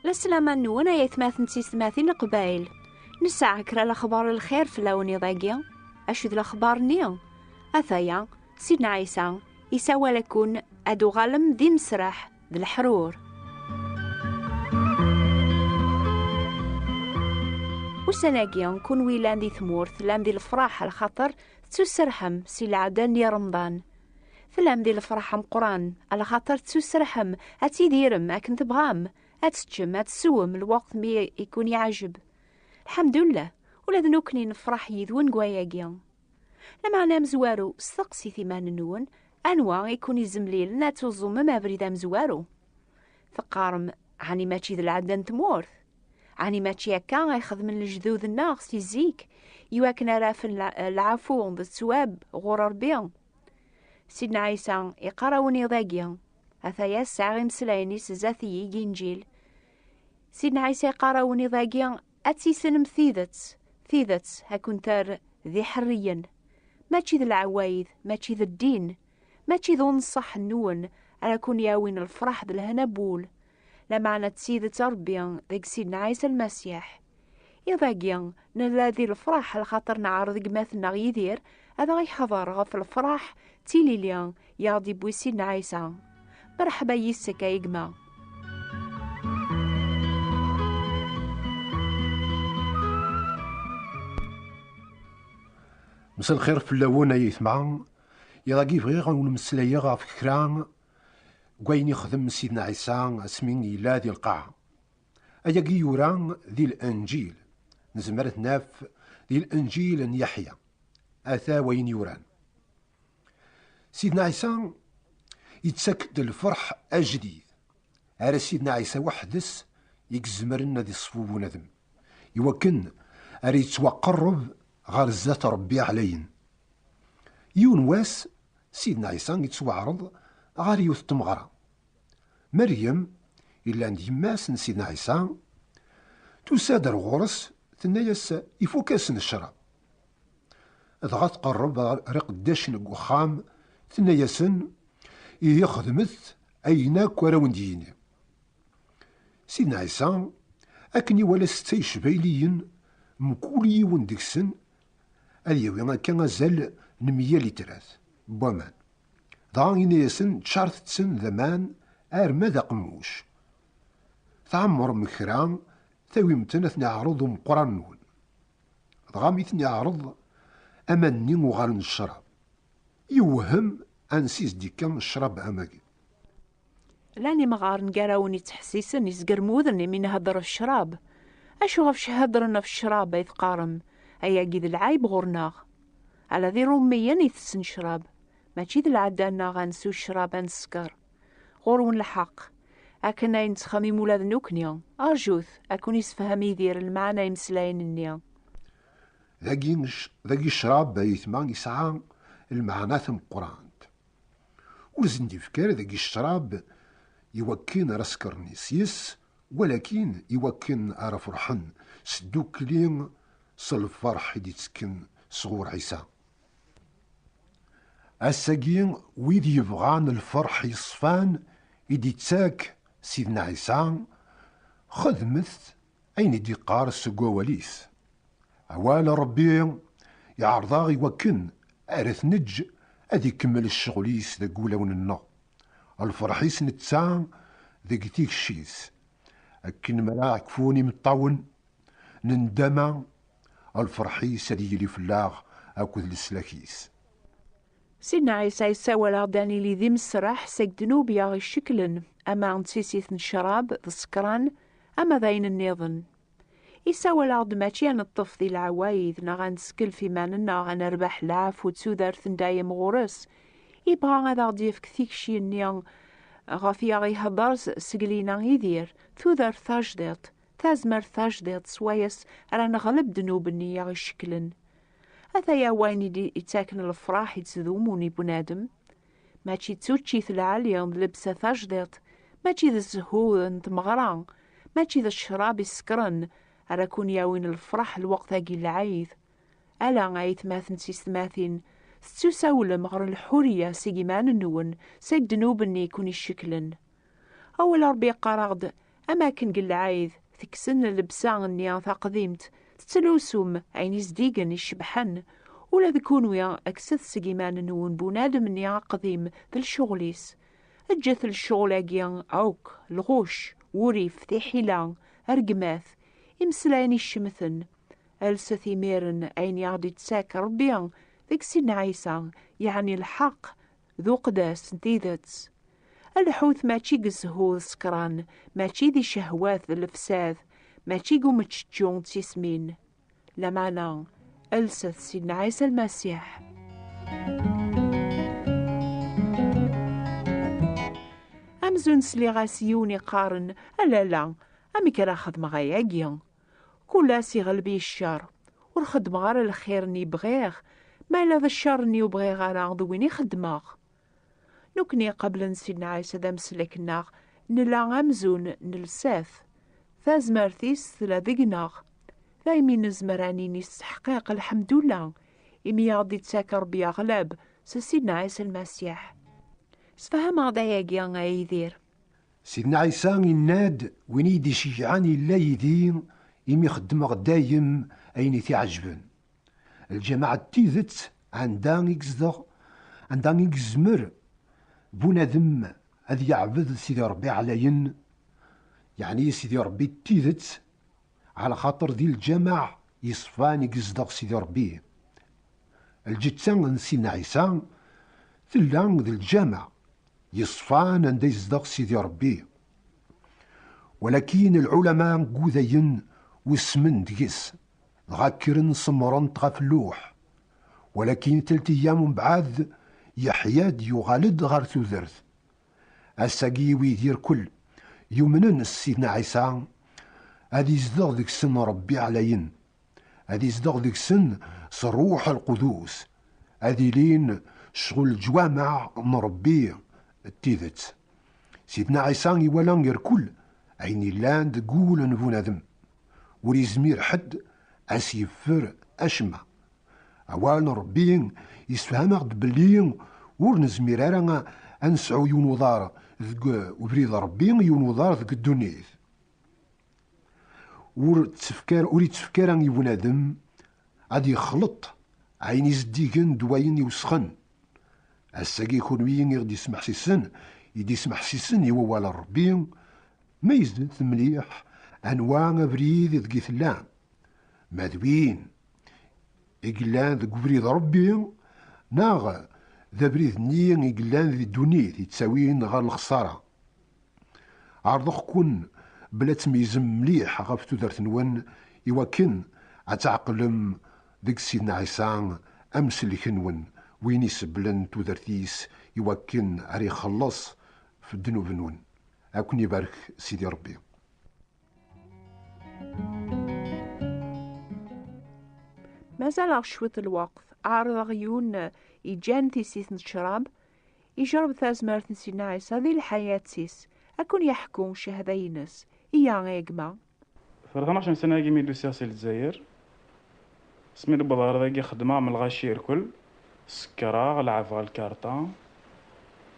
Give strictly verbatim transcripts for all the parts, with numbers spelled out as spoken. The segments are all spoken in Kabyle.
Leslama-nwen ay atmaten d tiyessetmatin n Leqbayel. Nesɛa kra lexbar n lxir fell-awen iḍ-agi. Acu d lexbar-nni? Ataya, Sidna Ɛisa isawal-aken ad uɣalem d imesraḥ d leḥrur. Ussan-agi, kunwi yellan di tmurt, tellam di lefraḥ, lxaṭer tettuserḥem si lɛada-nni Remḍan. Tellam di lefraḥ ameqqran, lxaṭer tettuserḥem ad tidirem akken tebɣam, ad teččem, ad teswem lweqt mi i kun-iɛjeb. Lḥemdullah, ula d nekkni nefraḥ yid-wen deg wayagi. Lameɛna amezwaru, steqsit iman-nwen, anwa i kun-izemlilen ad tuẓumem abrid amezwaru? Teqqarem, ɛni mačči d lɛadda n tmurt? Ɛni mačči akka ay xedmen lejdud-nneɣ si zik, iwakken ara afen lɛ-, lɛafu d ttwab ɣur Ṛebbi? Sidna Ɛisa iqqar-awen iḍ-agi, ataya sɛiɣ imeslayen-is zdat-iyi deg Inǧil. Sidna Ɛisa iqqar-awen iḍ-agi, ad tissinem tidet, tidet ad ken-terr d iḥerriyen. Mačči d leɛwayed, mačči d ddin, mačči d unṣaḥ-nwen ara ken-yawin lefraḥ d lehna n wul, lameɛna d tidet n Ṛebbi deg Sidna Ɛisa Lmasiḥ. Iḍ-agi, nella di lefraḥ, lxaṭer neɛreḍ gma-tneɣ Yidir ad aɣ-iḥḍer ɣef lefraḥ d tilili i aɣ-d-iwwi Sidna Ɛisa. Mreḥba yis-k, ay gma. Msel xir fell-awen, ay aytma. Iḍ-agi bɣiɣ ad wen-mmeslayeɣ ɣef kra n wayen ixdem Sidna Ɛisa asmi yella di lqaɛa. Ayagi yura di Lenǧil. Nezmer ad t-naf di Lenǧil n Yeḥya. Ata wayen yuran. Sidna Ɛisa yettak-d lferḥ ajdid. Ar Sidna Ɛisa weḥd-s i izemren ad iṣfu bunadem, iwakken ar yettwaqerreb ɣer zdat Ṛebbi ɛlayen. Yiwen wass, Sidna Ɛisa yettwaɛreḍ ɣer yiwet n tmeɣra. Meryem, yellan d yemma-s n Sidna Ɛisa, tusa-d ar ɣur-s, tenna-yas: "Ifuk-asen ccrab." Dɣa tqerreb ɣer iqeddacen deg uxxam, tenna-yasen: "Ihi xedmet ayen akk ara wen-d-yini." Sidna Ɛisa, akken iwala setta yecbayliyen, mkul yiwen deg-sen ad yawi akka azal n meyya litrat n waman. Dɣa yenna-yasen: "Ččaret-ten d aman arma d aqemmuc. Tɛemmrem kra, tawim-ten ad ten-iɛreḍ umeqqran-nwen." Dɣa mi ten-iɛreḍ, aman-nni uɣalen d ccrab. Yewhem ansi s-d-ikka ccrab am wagi. Llan imɣaren gar-awen yettḥessisen, izger wudem imi nhedder ɣef ccrab. Acu ɣef heddren ɣef ccrab ay teqqarem? Ayagi d lɛayb ɣur-neɣ. Ala d Iṛumiyen i tessen ccrab. Mačči d lɛada-nneɣ ad nsew ccrab, ad neskeṛ. Ɣur-wen lḥeqq. Akken ay nettxemmim ula d nekkni. Rjut, ad ken-yessefhem Yidir lmeɛna imeslayen-nni. Dagi, dagi ccrab, ay aytma, yesɛa lmeɛna tameqqrant. Ur sen-d-ifki ara dagi ccrab iwakken ara sekren yes-s, walakin iwakken ara ferḥen s ddukkli s lferḥ i d-ittekken sɣur Ɛisa. Ass-agi, wid yebɣan lferḥ yeṣfan i d-ittak Sidna Ɛisa, xedmet ayen i d-iqqar seg wawal-is. Awal n Ṛebbi iɛreḍ-aɣ iwakken ara t-neǧǧ ad ikemmel ccɣel-is deg wulawen-nneɣ. Lferḥ-is netta deg tikci-s. Akken mi ara kfun imeṭṭawen n nndama, lferḥ-is ad yili fell-aɣ akked leslak-is. Sidna Ɛisa yessawal-aɣ-d ad nili d imesraḥ seg ddnub i aɣ-icekklen, ama n tissit n ccrab d ṣṣekran, ama d ayen nniḍen. Yessawal-aɣ-d mačči ad neṭṭef di leɛwayed neɣ ad neskelf iman-nneɣ ad nerbeḥ lɛafu d tudert n dayem ɣur-s. Yebɣa ad aɣ-d-yefk tikci-nni ɣef i aɣ-ihedder s-, seg lina Yidir, tudert tajdiṭ, tazmert tajdiṭ, s wayes ara neɣleb ddnub-nni i aɣ-icekklen. Ataya wayen i d-ittaken lefraḥ yettdumun i bunadem. Mačči d tuččit lɛali d llebsa tajdiṭ, mačči d zzhu n tmeɣra, mačči d ccrab isekren ara ken-yawin lefraḥ lweqt-agi n lɛid. Ala, ay atmaten d tiyessetmatin, tettusawlem ɣer lḥuriya seg iman-nwen, seg ddnub-nni i ken-icekklen. Awal Ṛebbi yeqqar-aɣ-d: Am akken deg lɛid tekksen llebsa-nni taqdimt, tettlusum ayen izdigen icebḥen. Ula d kunwi, kkset seg iman-nwen bunadem-nni aqdim d lecɣel-is. Ǧǧet lecɣel-agi akk, lɣuc, wurrif, tiḥila, rregmat, imeslayen icemten. Alset imiren ayen i aɣ-d-ittak Ṛebbi deg Sidna Ɛisa, yeɛni lḥeqq d uqeddas n tidet. Lḥut mačči deg zzhu d ṣṣekran, mačči di ccehwat d lefsad, mačči deg umeččečču d tismin. Lameɛna, alset Sidna Ɛisa Lmasiḥ. Amzun sliɣ-as i yiwen iqqaren: "A lalla, amek ara xedmeɣ ayagi? Kul ass iɣelb-iyi ccer. Ur xeddmeɣ ara lxir-nni bɣiɣ, ma yella d ccer-nni ur bɣiɣ ara d win i xeddmeɣ." Nekkni iqablen Sidna Ɛisa d ameslak-nneɣ, nella amzun nelsa-t. Tazmert-is tella deg-neɣ. Daymi nezmer ad nini s tḥeqqiq: "Lḥemdullah, imi i aɣ-d-ittak Ṛebbi aɣlab s Sidna Ɛisa Lmasiḥ." Sefhem-aɣ-d ayagi, a Yidir. Sidna Ɛisa yenna-d: "Win i yi-d-iceyyɛen yella yid-i, imi xeddmeɣ dayem ayen i t-iɛeǧben." Lǧamaɛa n tidet, anda i yezdeɣ, anda i yezmer bunadem ad yeɛbed Sidi Ṛebbi ɛlayen, yeɛni Sidi Ṛebbi n tidet, ɛla xaṭer di lǧamaɛ yeṣfan i yezdeɣ Sidi Ṛebbi. Lǧetta n Sidna Ɛisa tella d lǧamaɛ yeṣfan anda yezdeɣ Sidi Ṛebbi. Walakin lɛulama n wudayen usmen deg-s, dɣa kkren semmren-t ɣef lluḥ. Walakin telt eyyam umbeɛd, Yeḥya-d yuɣal-d ɣer tudert. Ass-agi wid irkel yumnen s Sidna Ɛisa, ad izdeɣ deg-sen Ṛebbi ɛlayen. Ad izdeɣ deg-sen s Ṛṛuḥ Lqudus, ad ilin ccɣel leǧwameɛ n Ṛebbi d tidet. Sidna Ɛisa iwala irkel ayen yellan deg wul n bunadem. Ur izmir ḥedd ad s-yeffer acemma. Awal n Ṛebbi yessefham-aɣ-d belli ur nezmir ara ad nesɛu yiwen uḍar deg ubrid n Ṛebbi, yiwen uḍar deg ddunit. Ur ttefk ara, ur ittefk ara i bunadem ad yexleṭ ayen izeddigen d wayen iwesxen. Ass-agi kunwi i ɣ-d-ismeḥsisen, i d-ismeḥsisen i wawal n Ṛebbi, meyyzet mliḥ anwa abrid ideg i tellam. Ma d win i yellan deg ubrid n Ṛebbi, neɣ d abrid-nni i yellan di ddunit yettawin ɣer lexṣara. Ɛerḍeɣ-ken bla tmeyyzem mliḥ ɣef tudert-nwen, iwakken ad tɛeqlem deg Sidna Ɛisa amsellek-nwen, win isebblen tudert-is, iwakken ar ixelleṣ f ddnub-nwen. Ad ken-ibarek Sidi Ṛebbi. Mazal-aɣ cwiṭ n lweqt, ɛerḍeɣ yiwen iǧǧan tissit n ccrab, ijerreb tazmert n Sidna Ɛisa di lḥayat-is, ad ken-yeḥku ccahada-ines. Iyya, a gma. Tura tnac n ssna-agi mi d-usiɣ si Lezzayer. Asmi d-wwḍeɣ ɣer dagi xeddmeɣ am lɣaci irkel, sekreɣ, leɛbeɣ lkarṭa,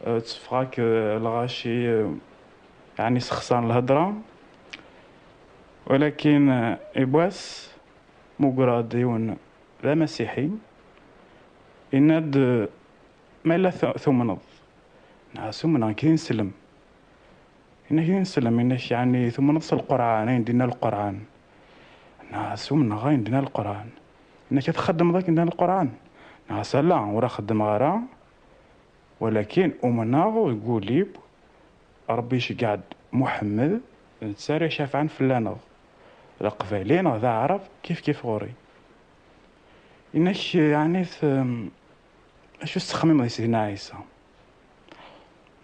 eh, tteffɣeɣ-k, eh, lɣaci, eh, yeɛni sexṣaren lhedra. Walakin, eh, yiwwas, mugreɣ-d yiwen d amasiḥi, yenna-d, eh, "Ma yella tu-, tumneḍ?" Nniɣ-as, "Umneɣ, nekk d ineslem." Yenna-k d ineslem, yenna-k, yeɛni tumneḍ s Lqurɛan, ayen d-yenna Lqurɛan? Nniɣ-as, "Umneɣ ayen d-yenna Lqurɛan." Yenna-k, "Ad txeddmeḍ akken d-yenna Lqurɛan?" Nniɣ-as, "Ala, ur xeddmeɣ ara, walakin umneɣ deg wul-iw, Ṛebbi iceggeɛ-d Muḥemmed, d netta ara icafɛen fell-aneɣ, d aqbayli neɣ d aɛrab, kif kif ɣur-i." Yenna-k, yeɛni t-, acu tettxemmimeḍ di Sidna Ɛisa?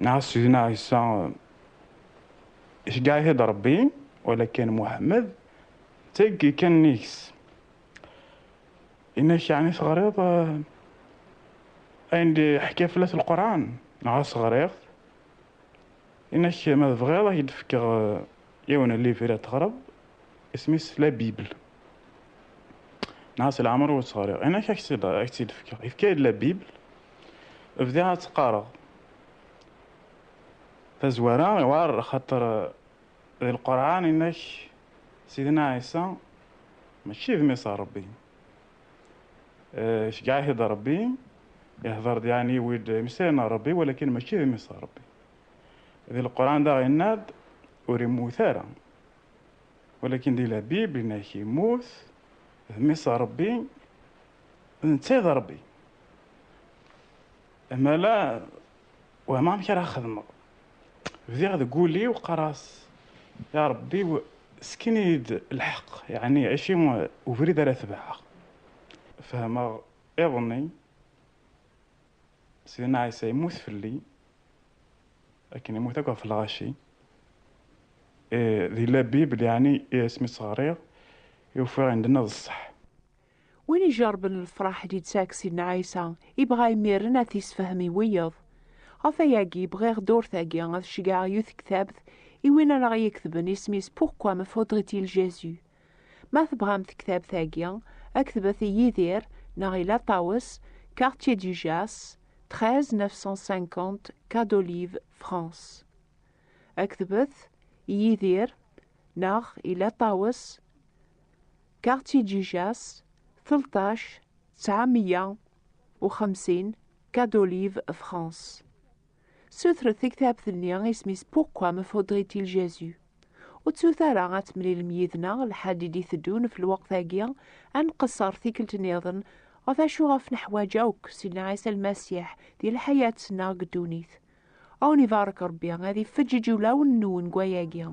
Nniɣ-as, Sidna Ɛisa, iceggeɛ-it-id Ṛebbi, walakin Muḥemmed d tagi kan nnig-s. Yenna-k, yeɛni teɣriḍ, eh, ayen d-iḥka fell-as Lqurɛan? Nniɣ-as, ɣriɣ-t. Yenna-k, ma tebɣiḍ, ad k-d-fkeɣ, eh, yiwen n livre ad teɣreḍ, isem-is La Bible. Nniɣ-as, leɛmer ur tt-ɣriɣ. Yenna-k, ad k-tt-id-, ad k-tt-id-fkeɣ. Yefka-yi-d La Bible, bdiɣ ad tt-qqareɣ. Tazwara, iwɛer, xaṭer, eh, Di Lqurɛan, inna-k Sidna Ɛisa mačči d mmi-s n Ṛebbi. Eh, iceggeɛ-it-id Ṛebbi, ihḍer-d, yeɛni, wid imeslayen ɣer Ṛebbi, walakin mačči d mmi-s n Ṛebbi. Di Lqurɛan daɣ, yenna-d ur immut ara. Walakin di la Bible, yenna-k immut, d mmi-s n Ṛebbi, d netta i d Ṛebbi. Amala, wehmeɣ amek ara xedmeɣ. Bdiɣ deg wul-iw, qqareɣ-as: "Ya Ṛebbi, w-, sken-iyi-d lḥeqq, yeɛni, acu ubrid ara tebɛeɣ?" Fehmeɣ iḍ-nni, Sidna Ɛisa yemmut fell-i, akken yemmut akk ɣef lɣaci. Eh, di la Bible, yeɛni, asmi tt-ɣriɣ, i ufiɣ indna d ṣṣeḥ. Win ijerrben lefraḥ i d-yettak Sidna Ɛisa, ibɣa imiren ad t-isfehem i wiyeḍ. Ɣef wayagi, bɣiɣ ddurt-agi ad ceggɛeɣ yiwet tektabt i win ara ɣ-iketben isem-is Pourquoi me faudrait-il Jésus? Ma tebɣam tektabt-agi, aktbet i Yidir neɣ i Laṭawes, Quartier du Jas, treize neuf cent cinquante, Quai d'Olive, France. Aktbet i Yidir neɣ i Laṭawes, Quartier du Jas, tleṭṭac tesɛemya u xemsin, Quai d'Olive, France. Sutret tektabt-nni, isem-is Pourquoi me faudrait-il Jésus? Ur ttut ara ad temlilem yid-neɣ lḥad i d-iteddun f lweqt-agi, ad nqeṣṣer tikkelt nniḍen ɣef acu ɣef neḥwaǧ akk Sidna Ɛisa Lmasiḥ di lḥayat-nneɣ deg ddunit. Ad wen-ibarek Ṛebbi, ad ifeǧǧeǧ ulawen-nwen deg wayagi.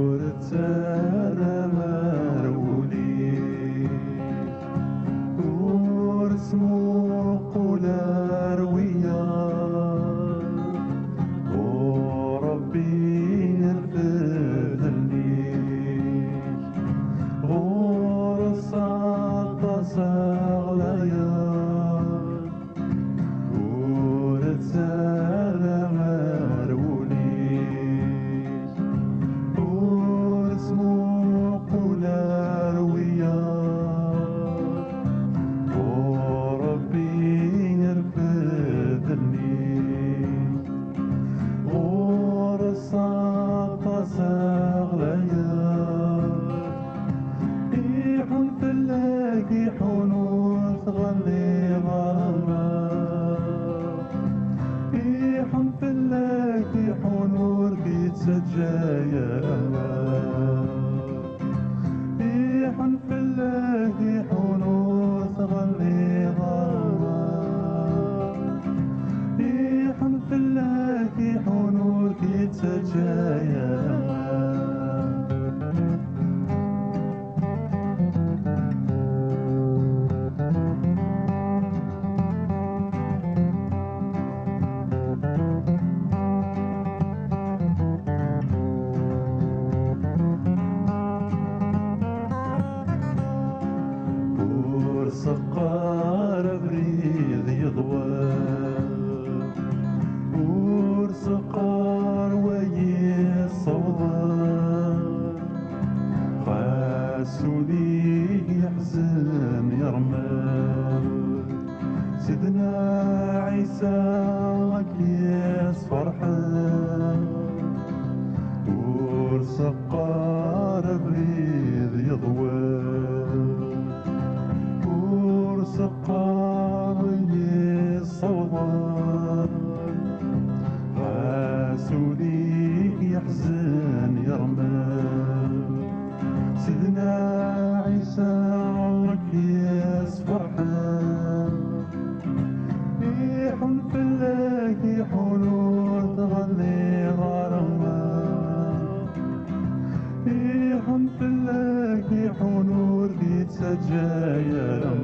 Ur ttarra ara ul-ik, ur smuqul ar wiyaḍ, u Ṛebbi irfed allen-ik, ɣur-s aṭas ɣlayeḍ. Ur ttarra ara ul-ik, ur smuqul ar wiyaḍ, u Ṛebbi irfed allen-ik, ɣur-s aṭas ɣlayeḍ. Iḥun fell-ak, iḥun, ur tɣelliḍ ara. Iḥun fell-ak, iḥun, ur k-ittaǧǧa ara. Iḥun fell-ak, iḥun, ur tɣelliḍ ara. Iḥun fell-ak, iḥun, ur k-ittaǧǧa ara. Ur seqqar abrid yeḍwan, ur seqqar wa yessawḍen, ɣas ul-ik yeḥzen yermed. Sidna Ɛisa ad k-yesferḥen, ur seqqar abrid yeḍwan, ur seqqar yessawḍen, ɣas ul-ik yeḥzen yermed. Sidna Ɛisa ad k-yesferḥen, iḥun fell-ak, iḥun, ur tɣelliḍ ara. Iḥun fell-ak, iḥun, ur k-ittaǧǧa ara.